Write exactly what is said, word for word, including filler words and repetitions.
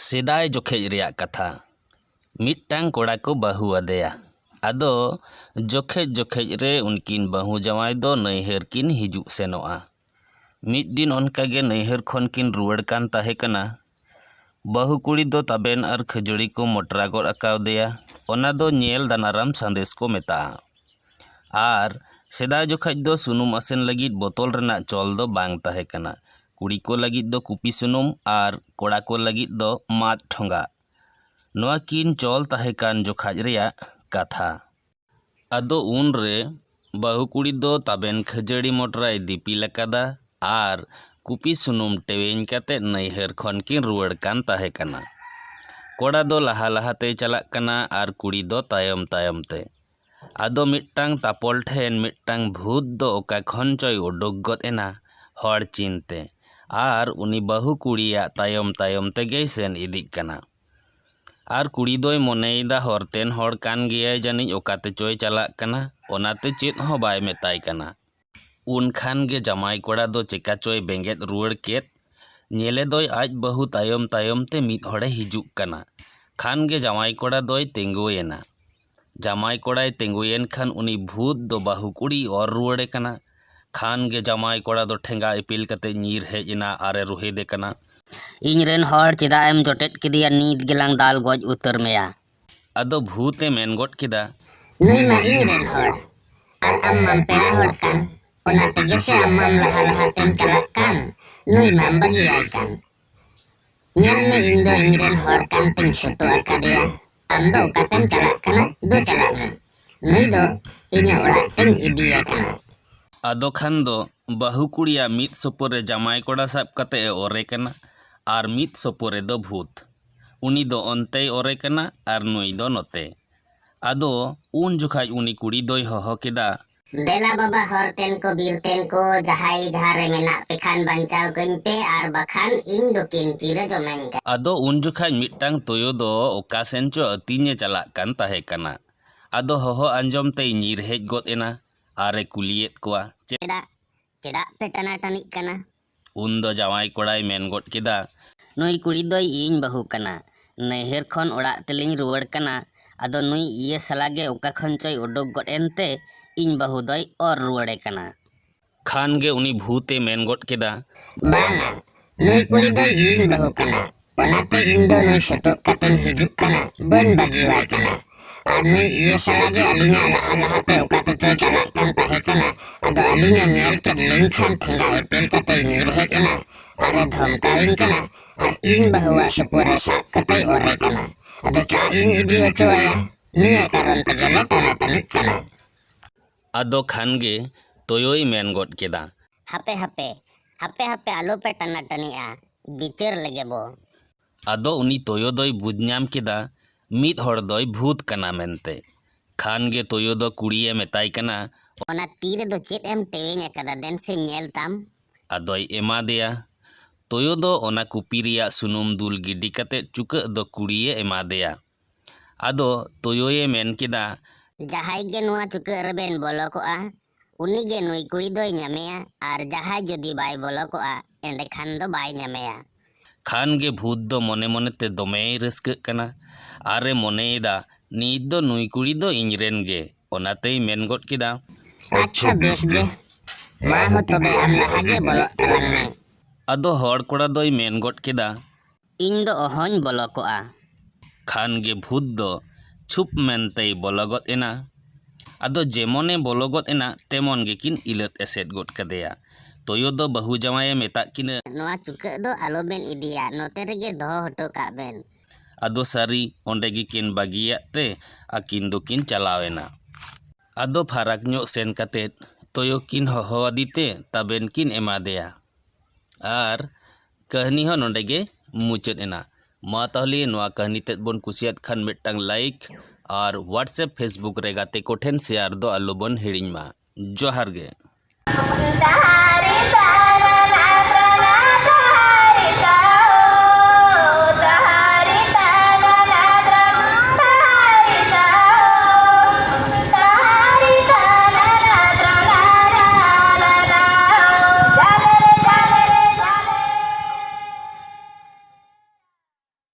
ᱥᱮᱫᱟᱭ ᱡᱚᱠᱷᱮᱡ ᱨᱮᱭᱟᱜ ᱠᱟᱛᱷᱟ᱾ ᱢᱤᱫᱴᱟᱝ ᱠᱚᱲᱟ ᱠᱚ ᱵᱟᱹᱦᱩ ᱟᱫᱮᱭᱟ᱾ ᱟᱫᱚ ᱡᱚᱠᱷᱮᱡ ᱡᱚᱠᱷᱮᱡ ᱨᱮ ᱩᱱᱠᱤᱱ ᱵᱟᱹᱦᱩ ᱡᱟᱶᱟᱭ ᱫᱚ ᱱᱟᱹᱭᱦᱟᱹᱨ ᱠᱤᱱ ᱦᱤᱡᱩᱜ ᱥᱮᱱᱚᱜᱼᱟ᱾ ᱢᱤᱫ ᱫᱤᱱ ᱚᱱᱠᱟ ᱜᱮ ᱱᱟᱹᱭᱦᱟᱹᱨ ᱠᱷᱚᱱ ᱠᱤᱱ ᱨᱩᱣᱟᱹᱲ ᱠᱟᱱ ᱛᱟᱦᱮᱸ ᱠᱟᱱᱟ᱾ ᱵᱟᱹᱦᱩ ᱠᱩᱲᱤ ᱫᱚ ᱛᱟᱵᱮᱱ ᱟᱨ ᱠᱷᱟᱹᱡᱟᱹᱲᱤ ᱠᱚ ᱢᱚᱴᱨᱟ ᱜᱚᱫ ᱟᱠᱟᱣᱫᱮᱭᱟ᱾ ᱚᱱᱟ ᱫᱚ ᱧᱮᱞ ᱫᱟᱱᱟᱨᱟᱢ ᱥᱟᱸᱫᱮᱥ ᱠᱚ ᱢᱮᱛᱟᱜᱼᱟ᱾ ᱟᱨ ᱥᱮᱫᱟᱭ ᱡᱚᱠᱷᱟᱡ ᱫᱚ ᱥᱩᱱᱩᱢ ᱟᱥᱮᱱ ᱞᱟᱹᱜᱤᱫ ᱵᱚᱛᱚᱞ ᱨᱮᱱᱟᱜ ᱪᱚᱞ ᱫᱚ ᱵᱟᱝ ᱛᱟᱦᱮᱸ ᱠᱟᱱᱟ᱾ ᱠᱩᱲᱤ ᱠᱚ ᱞᱟᱹᱜᱤᱫ ᱫᱚ ᱠᱩᱯᱤ ᱥᱩᱱᱩᱢ ᱟᱨ ᱠᱚᱲᱟ ᱠᱚ ᱞᱟᱹᱜᱤᱫ ᱫᱚ ᱢᱟᱫ ᱴᱷᱚᱸᱜᱟ᱾ ᱱᱚᱣᱟ ᱠᱤᱱ ᱪᱚᱞ ᱛᱟᱦᱮᱸ ᱠᱟᱱ ᱡᱚᱠᱷᱟᱡ ᱨᱮᱭᱟᱜ ᱠᱟᱛᱷᱟ᱾ ᱟᱫᱚ ᱩᱱᱨᱮ ᱵᱟᱹᱦᱩ ᱠᱩᱲᱤ ᱫᱚ ᱛᱟᱵᱮᱱ ᱠᱷᱟᱹᱡᱟᱹᱲᱤ ᱢᱚᱴᱨᱟᱭ ᱫᱤᱯᱤᱞ ᱟᱠᱟᱫᱟ ᱟᱨ ᱠᱩᱯᱤ ᱥᱩᱱᱩᱢ ᱴᱮᱣᱮᱧ ᱠᱟᱛᱮ ᱱᱟᱹᱭᱦᱟᱹᱨ ᱠᱷᱚᱱ ᱠᱤᱱ ᱨᱩᱣᱟᱹᱲ ᱠᱟᱱ ᱛᱟᱦᱮᱸ ᱠᱟᱱᱟ᱾ ᱠᱚᱲᱟ ᱫᱚ ᱞᱟᱦᱟ ᱞᱟᱦᱟ ᱛᱮᱭ ᱪᱟᱞᱟᱜ ᱠᱟᱱᱟ ᱟᱨ ᱠᱩᱲᱤ ᱫᱚ ᱛᱟᱭᱚᱢ ᱛᱟᱭᱚᱢ ᱛᱮ᱾ ᱟᱫᱚ ᱢᱤᱫᱴᱟᱝ ᱛᱟᱯᱚᱞ ᱴᱷᱮᱱ ᱢᱤᱫᱴᱟᱝ ᱵᱷᱩᱛ ᱫᱚ ᱚᱠᱟ ᱠᱷᱚᱱ ᱪᱚᱭ ᱩᱰᱩᱠ ᱜᱚᱫ ᱮᱱᱟ ᱦᱚᱲ ᱪᱤᱱᱛᱮ, ᱟᱨ ᱩᱱᱤ ᱵᱟᱹᱦᱩ ᱠᱩᱲᱤᱭᱟᱜ ᱛᱟᱭᱚᱢ ᱛᱟᱭᱚᱢ ᱛᱮᱜᱮᱭ ᱥᱮᱱ ᱤᱫᱤᱜ ᱠᱟᱱᱟ᱾ ᱟᱨ ᱠᱩᱲᱤ ᱫᱚᱭ ᱢᱚᱱᱮᱭᱮᱫᱟ ᱦᱚᱨᱛᱮᱱ ᱦᱚᱲ ᱠᱟᱱ ᱜᱮᱭᱟᱭ ᱡᱟᱹᱱᱤᱡ, ᱚᱠᱟ ᱛᱮᱪᱚᱭ ᱪᱟᱞᱟᱜ ᱠᱟᱱᱟ, ᱚᱱᱟᱛᱮ ᱪᱮᱫ ᱦᱚᱸ ᱵᱟᱭ ᱢᱮᱛᱟᱭ ᱠᱟᱱᱟ᱾ ᱩᱱ ᱠᱷᱟᱱ ᱜᱮ ᱡᱟᱢᱟᱭ ᱠᱚᱲᱟ ᱫᱚ ᱪᱮᱠᱟ ᱪᱚᱭ ᱵᱮᱸᱜᱮᱫ ᱨᱩᱣᱟᱹᱲ ᱠᱮᱫ᱾ ᱧᱮᱞᱮ ᱫᱚᱭ ᱟᱡ ᱵᱟᱹᱦᱩ ᱛᱟᱭᱚᱢ ᱛᱟᱭᱚᱢ ᱛᱮ ᱢᱤᱫ ᱦᱚᱲᱮ ᱦᱤᱡᱩᱜ ᱠᱟᱱᱟ᱾ ᱠᱷᱟᱱ ᱜᱮ ᱡᱟᱶᱟᱭ ᱠᱚᱲᱟ ᱫᱚᱭ ᱛᱤᱸᱜᱩᱭᱮᱱᱟ᱾ ᱡᱟᱢᱟᱭ ᱠᱚᱲᱟᱭ ᱛᱤᱸᱜᱩᱭᱮᱱ ᱠᱷᱟᱱ ᱩᱱᱤ ᱵᱷᱩᱛ ᱫᱚ ᱵᱟᱹᱦᱩ ᱠᱩᱲᱤᱭ ᱚᱨ ᱨᱩᱣᱟᱹᱲᱮ ᱠᱟᱱᱟ᱾ ᱠᱷᱟᱱ ᱜᱮ ᱡᱟᱢᱟᱭ ᱠᱚᱲᱟ ᱫᱚ ᱴᱷᱮᱸᱜᱟ ᱤᱯᱤᱞ ᱠᱟᱛᱮ ᱧᱤᱨ ᱦᱮᱡ ᱮᱱᱟ ᱟᱨᱮ ᱨᱩᱦᱮᱫᱮ ᱠᱟᱱᱟ᱾ "ᱤᱧ ᱨᱮᱱ ᱦᱚᱲ ᱪᱮᱫᱟᱜ ᱮᱢ ᱡᱚᱴᱮᱫ ᱠᱮᱫᱮᱭᱟ? ᱱᱤᱛ ᱜᱮᱞᱟᱝ ᱫᱟᱞ ᱜᱚᱡ ᱩᱛᱟᱹᱨ ᱢᱮᱭᱟ!" ᱟᱫᱚ ᱵᱷᱩᱛ ᱮ ᱢᱮᱱ ᱜᱚᱫ ᱠᱮᱫᱟ, "ᱱᱩᱭ ᱢᱟ ᱤᱧ ᱨᱮᱱ ᱦᱚᱲ, ᱟᱨ ᱟᱢ ᱢᱟᱢ ᱯᱮᱲᱟ ᱦᱚᱲ ᱠᱟᱱ, ᱚᱱᱟ ᱛᱮᱜᱮ ᱥᱮ ᱟᱢ ᱢᱟᱢ ᱞᱟᱦᱟ ᱞᱟᱦᱟ ᱛᱮᱢ ᱪᱟᱞᱟᱜ ᱠᱟᱱ, ᱱᱩᱭ ᱢᱟᱢ ᱵᱟᱹᱜᱤᱭᱟᱭ ᱠᱟᱱ᱾ ᱧᱮᱞ ᱢᱮ, ᱤᱧ ᱫᱚ ᱤᱧ ᱨᱮᱱ ᱦᱚᱲ ᱠᱟᱱ ᱛᱮᱧ ᱥᱩᱛᱩᱜ ᱟᱠᱟᱫᱮᱭᱟ, ᱟᱢ ᱫᱚ ᱚᱠᱟᱛᱮᱢ ᱪᱟᱞᱟᱜ ᱠᱟᱱᱟ? ᱫᱩ ᱪᱟᱞᱟᱜ ᱢᱮ, ᱱᱩᱭ ᱫᱚ ᱤᱧᱟᱹᱜ ᱚᱲᱟᱜ ᱛᱮᱧ ᱤᱫᱤᱭᱮ ᱠᱟᱱᱟ᱾" ᱟᱫᱚ ᱠᱷᱟᱱ ᱫᱚ ᱵᱟᱹᱦᱩ ᱠᱩᱲᱤᱭᱟᱜ ᱢᱤᱫ ᱥᱚᱯᱚ ᱨᱮ ᱡᱟᱢᱟᱭ ᱠᱚᱲᱟ ᱥᱟᱵ ᱠᱟᱛᱮ ᱮ ᱚᱨᱮ ᱠᱟᱱᱟ, ᱟᱨ ᱢᱤᱫ ᱥᱚᱯᱚ ᱨᱮᱫᱚ ᱵᱷᱩᱛ᱾ ᱩᱱᱤ ᱫᱚ ᱚᱱᱛᱮᱭ ᱚᱨᱮ ᱠᱟᱱᱟ ᱟᱨ ᱱᱩᱭ ᱫᱚ ᱱᱚᱛᱮ᱾ ᱟᱫᱚ ᱩᱱ ᱡᱚᱠᱷᱟᱡ ᱩᱱᱤ ᱠᱩᱲᱤ ᱫᱚᱭ ᱦᱚᱦᱚ ᱠᱮᱫᱟ, "ᱫᱮᱞᱟ ᱵᱟᱵᱟ, ᱦᱚᱨ ᱛᱮᱱ ᱠᱚ, ᱵᱤᱨ ᱛᱮᱱ ᱠᱚ, ᱡᱟᱦᱟᱸᱭ ᱡᱟᱦᱟᱸ ᱨᱮ ᱢᱮᱱᱟᱜ ᱯᱮ ᱠᱷᱟᱱ ᱵᱟᱧᱪᱟᱣ ᱠᱟᱹᱧ ᱯᱮ, ᱟᱨ ᱵᱟᱠᱷᱟᱱ ᱤᱧ ᱫᱚ ᱠᱤᱱ ᱪᱤᱨᱮ ᱡᱚᱢᱟᱹᱧ ᱠᱟᱱ᱾" ᱟᱫᱚ ᱩᱱ ᱡᱚᱠᱷᱟᱡ ᱢᱤᱫᱴᱟᱝ ᱛᱩᱭᱩ ᱫᱚ ᱚᱠᱟ ᱥᱮᱱ ᱪᱚ ᱟᱹᱛᱤᱧ ᱮ ᱪᱟᱞᱟᱜ ᱠᱟᱱ ᱛᱟᱦᱮᱸ ᱠᱟᱱᱟ᱾ ᱟᱫᱚ ᱦᱚᱦᱚ ᱟᱸᱡᱚᱢ ᱛᱮᱭ ᱧᱤᱨ ᱦᱮᱡ ᱜᱚᱫ ᱮᱱᱟ ᱟᱨ ᱮ ᱠᱩᱞᱤᱭᱮᱫ ᱠᱚᱣᱟ, "ᱪᱮᱫᱟᱜ, ᱪᱮᱫᱟᱜ ᱯᱮ ᱴᱟᱱᱟ ᱴᱟᱹᱱᱤᱜ ᱠᱟᱱᱟ?" ᱩᱱ ᱫᱚ ᱡᱟᱶᱟᱭ ᱠᱚᱲᱟᱭ ᱢᱮᱱ ᱜᱚᱫ ᱠᱮᱫᱟ, ᱱᱩᱭ ᱠᱩᱲᱤ ᱫᱚᱭ ᱤᱧ ᱵᱟᱹᱦᱩ ᱠᱟᱱᱟ᱾ ᱱᱟᱹᱭᱦᱟᱹᱨ ᱠᱷᱚᱱ ᱚᱲᱟᱜ ᱛᱮᱞᱤᱧ ᱨᱩᱣᱟᱹᱲ ᱠᱟᱱᱟ᱾ ᱟᱫᱚ ᱱᱩᱭ ᱤᱭᱟᱹ ᱥᱟᱞᱟ ᱜᱮ ᱚᱠᱟ ᱠᱷᱚᱱ ᱪᱚᱭ ᱩᱰᱩᱠ ᱜᱚᱫ ᱮᱱᱛᱮ ᱤᱧ ᱵᱟᱹᱦᱩ ᱫᱚᱭ ᱚᱨ ᱨᱩᱣᱟᱹᱲᱮ ᱠᱟᱱᱟ᱾ ᱠᱷᱟᱱ ᱜᱮ ᱩᱱᱤ ᱵᱷᱩᱛ ᱮ ᱢᱮᱱ ᱜᱚᱫ ᱠᱮᱫᱟ, ᱵᱟᱝᱟ, ᱱᱩᱭ ᱠᱩᱲᱤ ᱫᱚᱭ ᱤᱧ ᱵᱟᱹᱦᱩ ᱠᱟᱱᱟ᱾ ᱚᱱᱟᱛᱮ ᱤᱧ ᱫᱚ ᱱᱩᱭ ᱥᱩᱛᱩᱜ ᱠᱟᱛᱮᱧ ᱦᱤᱡᱩᱜ ᱠᱟᱱᱟ, ᱵᱟᱹᱧ ᱵᱟᱹᱜᱤᱣᱟᱭ ᱠᱟᱱᱟ᱾ ᱟᱨ ᱱᱩᱭ ᱤᱭᱟᱹ ᱥᱟᱞᱟ ᱜᱮ ᱟᱹᱞᱤᱧᱟᱜ ᱞᱟᱦᱟ ᱞᱟᱦᱟᱛᱮ ᱚᱠᱟ ᱛᱮᱪᱚᱭ ᱪᱟᱞᱟᱜ ᱠᱟᱱ ᱛᱟᱦᱮᱸ ᱠᱟᱱᱟ᱾ ᱟᱫᱚ ᱟᱹᱞᱤᱧᱮ ᱧᱮᱞ ᱠᱮᱫ ᱞᱤᱧ ᱠᱷᱟᱱ ᱴᱷᱮᱸᱜᱟ ᱤᱯᱤᱞ ᱠᱟᱛᱮᱭ ᱧᱤᱨ ᱦᱮᱡ ᱮᱱᱟ ᱟᱨ ᱮ ᱫᱷᱚᱢᱠᱟᱣᱤᱧ ᱠᱟᱱᱟ᱾ ᱟᱨ ᱤᱧ ᱵᱟᱹᱦᱩᱣᱟᱜ ᱥᱩᱯᱩᱨ ᱨᱮ ᱥᱟᱵ ᱠᱟᱛᱮᱭ ᱚᱨᱮ ᱠᱟᱱᱟ᱾ ᱟᱫᱚ ᱪᱟᱜ ᱤᱧ ᱤᱫᱤ ᱦᱚᱪᱚ ᱟᱭᱟ᱾ ᱱᱤᱭᱟᱹ ᱠᱟᱨᱚᱱ ᱛᱮᱜᱮ ᱞᱮ ᱴᱟᱱᱟᱴᱟᱹᱱᱤᱜ ᱠᱟᱱᱟ᱾ ᱟᱫᱚ ᱠᱷᱟᱱ ᱜᱮ ᱛᱚᱭᱚᱭ ᱢᱮᱱ ᱜᱚᱫ ᱠᱮᱫᱟ, ᱦᱟᱯᱮ, ᱦᱟᱯᱮ, ᱦᱟᱯᱮ, ᱦᱟᱯᱮ, ᱟᱞᱚᱯᱮ ᱴᱟᱱᱟᱴᱟᱹᱱᱤᱜᱼᱟ, ᱵᱤᱪᱟᱹᱨ ᱞᱮᱜᱮ ᱵᱚ᱾ ᱟᱫᱚ ᱩᱱᱤ ᱛᱚᱭᱚ ᱫᱚᱭ ᱵᱩᱡᱽ ᱧᱟᱢ ᱠᱮᱫᱟ, ᱢᱤᱫ ᱦᱚᱲ ᱫᱚᱭ ᱵᱷᱩᱛ ᱠᱟᱱᱟ ᱢᱮᱱᱛᱮ᱾ ᱠᱷᱟᱱ ᱜᱮ ᱛᱚᱭᱚ ᱫᱚ ᱠᱩᱲᱤᱭᱮ ᱢᱮᱛᱟᱭ ᱠᱟᱱᱟ, ᱚᱱᱟ ᱛᱤ ᱨᱮᱫᱚ ᱪᱮᱫ ᱮᱢ ᱴᱮᱣᱮᱧ ᱟᱠᱟᱫᱟ? ᱫᱮᱱ ᱥᱮ ᱧᱮᱞ ᱛᱟᱢ᱾ ᱟᱫᱚᱭ ᱮᱢᱟ ᱫᱮᱭᱟ᱾ ᱛᱚᱭᱚ ᱫᱚ ᱚᱱᱟ ᱠᱩᱯᱤ ᱨᱮᱭᱟᱜ ᱥᱩᱱᱩᱢ ᱫᱩᱞ ᱜᱤᱰᱤ ᱠᱟᱛᱮ ᱪᱩᱠᱟᱹᱜ ᱫᱚ ᱠᱩᱲᱤᱭᱮ ᱮᱢᱟ ᱫᱮᱭᱟ᱾ ᱟᱫᱚ ᱛᱚᱭᱚᱭᱮ ᱢᱮᱱ ᱠᱮᱫᱟ, ᱡᱟᱦᱟᱸᱭ ᱜᱮ ᱱᱚᱣᱟ ᱪᱩᱠᱟᱹᱜ ᱨᱮᱵᱮᱱ ᱵᱚᱞᱚ ᱠᱚᱜᱼᱟ, ᱩᱱᱤ ᱜᱮ ᱱᱩᱭ ᱠᱩᱲᱤ ᱫᱚᱭ ᱧᱟᱢᱮᱭᱟ, ᱟᱨ ᱡᱟᱦᱟᱸᱭ ᱡᱩᱫᱤ ᱵᱟᱭ ᱵᱚᱞᱚ ᱠᱚᱜᱼᱟ, ᱮᱸᱰᱮᱠᱷᱟᱱ ᱫᱚ ᱵᱟᱭ ᱧᱟᱢᱮᱭᱟ᱾ ᱠᱷᱟᱱ ᱜᱮ ᱵᱷᱩᱛ ᱫᱚ ᱢᱚᱱᱮ ᱢᱚᱱᱮ ᱛᱮ ᱫᱚᱢᱮᱭ ᱨᱟᱹᱥᱠᱟᱹᱜ ᱠᱟᱱᱟ᱾ ᱟᱨᱮ ᱢᱚᱱᱮᱭᱮᱫᱟ, ᱱᱤᱛ ᱫᱚ ᱱᱩᱭ ᱠᱩᱲᱤ ᱫᱚ ᱤᱧ ᱨᱮᱱ ᱜᱮ᱾ ᱚᱱᱟᱛᱮᱭ ᱢᱮᱱ ᱜᱚᱫ ᱠᱮᱫᱟ, ᱟᱪᱪᱷᱟ, ᱵᱮᱥ ᱜᱮ᱾ ᱢᱟ ᱦᱚᱸ ᱛᱚᱵᱮ ᱟᱢ ᱞᱟᱦᱟ ᱜᱮ ᱵᱚᱞᱚᱜ ᱛᱟᱞᱟᱝ ᱢᱮ᱾ ᱟᱫᱚ ᱦᱚᱲ ᱠᱚᱲᱟ ᱫᱚᱭ ᱢᱮᱱ ᱜᱚᱫ ᱠᱮᱫᱟ, ᱤᱧ ᱫᱚ ᱚᱦᱚᱧ ᱵᱚᱞᱚ ᱠᱚᱜᱼᱟ᱾ ᱠᱷᱟᱱ ᱜᱮ ᱵᱷᱩᱛ ᱫᱚ ᱪᱷᱩᱯ ᱢᱮᱱᱛᱮᱭ ᱵᱚᱞᱚ ᱜᱚᱫ ᱮᱱᱟ᱾ ᱟᱫᱚ ᱡᱮᱢᱚᱱᱮ ᱵᱚᱞᱚ ᱜᱚᱫ ᱮᱱᱟ, ᱛᱮᱢᱚᱱ ᱜᱮᱠᱤᱱ ᱤᱞᱟᱹᱫ ᱮᱥᱮᱫ ᱜᱚᱫ ᱠᱟᱫᱮᱭᱟ᱾ ᱛᱚᱭᱚ ᱫᱚ ᱵᱟᱹᱦᱩ ᱡᱟᱶᱟᱭᱮ ᱢᱮᱛᱟᱜ ᱠᱤᱱᱟᱹ, ᱱᱚᱣᱟ ᱪᱩᱠᱟᱹᱜ ᱫᱚ ᱟᱞᱚᱵᱮᱱ ᱤᱫᱤᱭᱟ, ᱱᱚᱛᱮ ᱨᱮᱜᱮ ᱫᱚᱦᱚ ᱦᱚᱴᱚ ᱠᱟᱜ ᱵᱮᱱ᱾ ᱟᱫᱚ ᱥᱟᱹᱨᱤ ᱚᱸᱰᱮ ᱜᱮᱠᱤᱱ ᱵᱟᱹᱜᱤᱭᱟᱫ ᱛᱮ ᱟᱹᱠᱤᱱ ᱫᱚᱠᱤᱱ ᱪᱟᱞᱟᱣ ᱮᱱᱟ᱾ ᱟᱫᱚ ᱯᱷᱟᱨᱟᱠ ᱧᱚᱜ ᱥᱮᱱ ᱠᱟᱛᱮᱫ ᱛᱚᱭᱚ ᱠᱤᱱ ᱦᱚᱦᱚ ᱟᱫᱮ ᱛᱮ ᱛᱟᱵᱮᱱ ᱠᱤᱱ ᱮᱢᱟ ᱫᱮᱭᱟ᱾ ᱟᱨ ᱠᱟᱹᱦᱱᱤ ᱦᱚᱸ ᱱᱚᱰᱮ ᱜᱮ ᱢᱩᱪᱟᱹᱫ ᱮᱱᱟ᱾ ᱢᱟ ᱛᱟᱦᱚᱞᱮ ᱱᱚᱣᱟ ᱠᱟᱹᱦᱱᱤ ᱛᱮᱫ ᱵᱚᱱ ᱠᱩᱥᱤᱭᱟᱫ ᱠᱷᱟᱱ ᱢᱤᱫᱴᱟᱝ like ᱟᱨ WhatsApp, Facebook ᱨᱮ ᱜᱟᱛᱮ ᱠᱚᱴᱷᱮᱱ share ᱫᱚ ᱟᱞᱚ ᱵᱚᱱ ᱦᱤᱲᱤᱧ ᱢᱟ᱾ ᱡᱚᱦᱟᱨ ᱜᱮ᱾